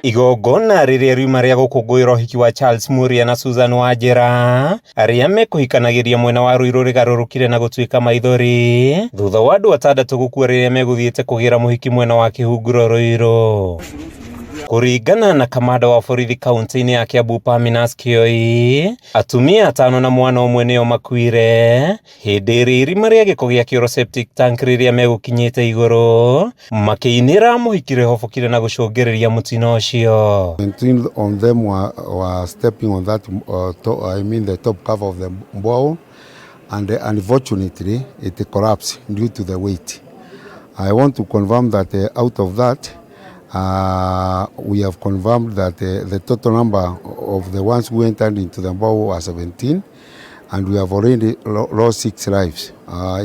Igongona rĩrĩa riuma rĩa gũkũngũĩra ũhiki wa Charles Muria na Susan Wanjĩra arĩa mekũhikanagĩria mwena wa Ruiru rĩgarũrũkire na gũtuĩka maithori thutha wa andũ atandatũ gũkua rĩrĩa megũthiĩte kũgĩra mũhiki mwena wa Kĩhunguro Ruiru. Kũringana na kamanda wa borithi kaunti-inĩ ya Kiambu Parmenas Kioi, atumia atano na mwana ũmwe nĩo makuire hĩndĩ ĩrĩa irima rĩa gĩko gĩa kĩoro septic tank rĩrĩa megũkinyĩte igũrũ makĩinĩra mũhiki rĩhobokire na gũcũngĩrĩria mũtino ũcio. 17 on them were stepping on that, I mean the top cover of the borehole, and unfortunately it collapsed due to the weight. I want to confirm that out of that, we have confirmed that the total number of the ones who entered into the borehole were 17, and we have already lost 6 lives.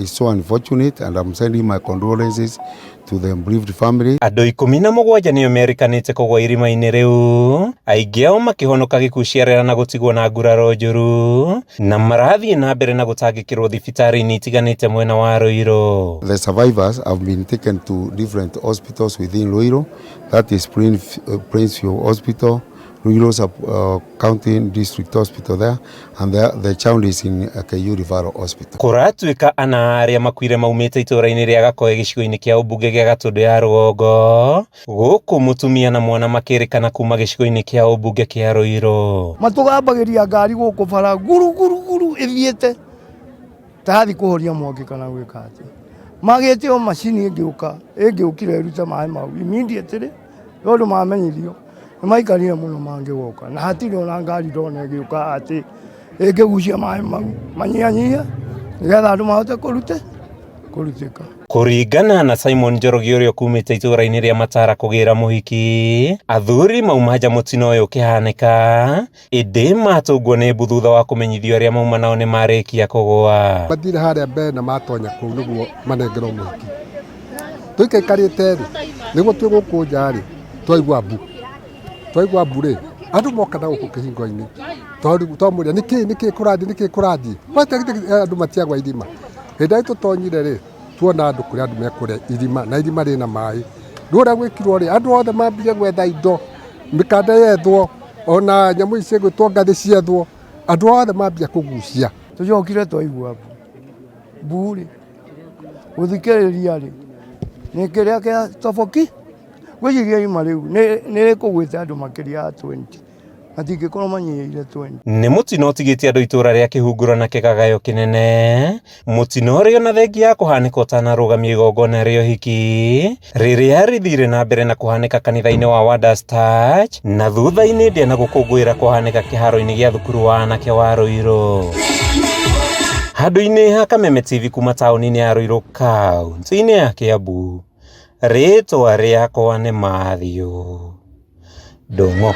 It's so unfortunate, and I'm sending my condolences to the bereaved family. Andũ 17 nĩo merĩkanĩte kũgwa irima-inĩ rĩu, aingĩ ao makĩhonoka gĩkuũ ciarera na gũtigwo na nguraro njũru, na marathiĩ na mbere na gũtangĩkĩrwo thibitarĩ-inĩ itiganĩte mwena wa Ruiru. The survivors have been taken to different hospitals within Ruiru, that is Princeview Hospital, Ruiru County District Hospital there, and the child is in KU Referral Hospital. Kũratuĩka ana arĩa makuire maumĩte itũũra-inĩ rĩa Gakoe gĩcigo-inĩ kĩa ũmbunge gĩa Gatũndũ ya rũgongo, gũkũ mũtumia na mwana makĩrĩkana kuma gĩcigo-inĩ kĩa ũmbunge kĩa Ruiru. Matũgambagĩria ngari gũkũ bara guru guru guru ĩthiĩte tathi kũhoria mwaki kana gwĩka atĩa. Magĩte o macini ĩngĩũka ĩngĩũkire ĩrute maĩ mau immediately tondũ mamenyithio nĩ maikarire mũno mangĩgoka na hatirĩ ona ngari ndona ĩgĩũka atĩ ĩngĩgucia maĩ mau manyihanyihe nĩgetha andũ mahote kũrutĩka. Kũringana na Simon Njoroge ũrĩa ũkumĩte itũũra-inĩ rĩa Matara kũgĩra mũhiki, athuri mauma nja mũtino ũyũ ũkĩhanĩka, ĩndĩ matũngwo nĩ mbu thutha wa kũmenyithio arĩa mauma nao nĩ marĩkia kũgũa. Mathire harĩa mbere na matonya kũu nĩguo manengerwo mũhiki. Tũikaikarĩte rĩ, nĩguo twĩ gũkũ nja rĩ, twaigua mbu. Twaigua mbu rĩ, andũ moka na gũkũ kĩhingo-inĩ. Twamũria nĩkĩ nĩkĩ kũrathiĩ nĩkĩ kũrathiĩ. Andũ matiagwa irima. Hĩndĩ ĩrĩa tũtonyire rĩ, tuona andũ kũrĩa andũ mekũrĩa irima na irima rĩna maĩ. Rĩu ũrĩa gwĩkirwo rĩ, andũ othe mambire gwetha indo, mĩkanda yethwo, ona nyamũ ici cigwĩtwo ngathĩ ciethwo, andũ othe mambia kũgucia. Tũcokire twaigua mbu. Mbu rĩ, gũthikĩrĩria rĩ, nĩ kĩrĩa kĩa toboki, ngwĩciria irima rĩu nĩ rĩkũgwĩte andũ makĩria ya 20. Matingĩkorwo manyihĩire 20. Nĩ mũtino ũtigĩtie andũ itũũra rĩa Kĩhunguro na kĩgagayo kĩnene, mũtino ũrĩa ona thengia ya kũhanĩka ũtanarũgamia igongona rĩa ũhiki, rĩrĩa rĩthire na mbere na kũhanĩka kanitha-inĩ wa Wonders Touch, na thutha-inĩ ndĩa na gũkũngũĩra kũhanĩka kĩharo-inĩ gĩa thukuru wa anake wa Ruiru. Handũ-inĩ ha Kameme TV kuma taũni-inĩ ya Ruiru kaunti-inĩ ya Kiambu, rĩtwa rĩakwa nĩ Matthew Ndung'u.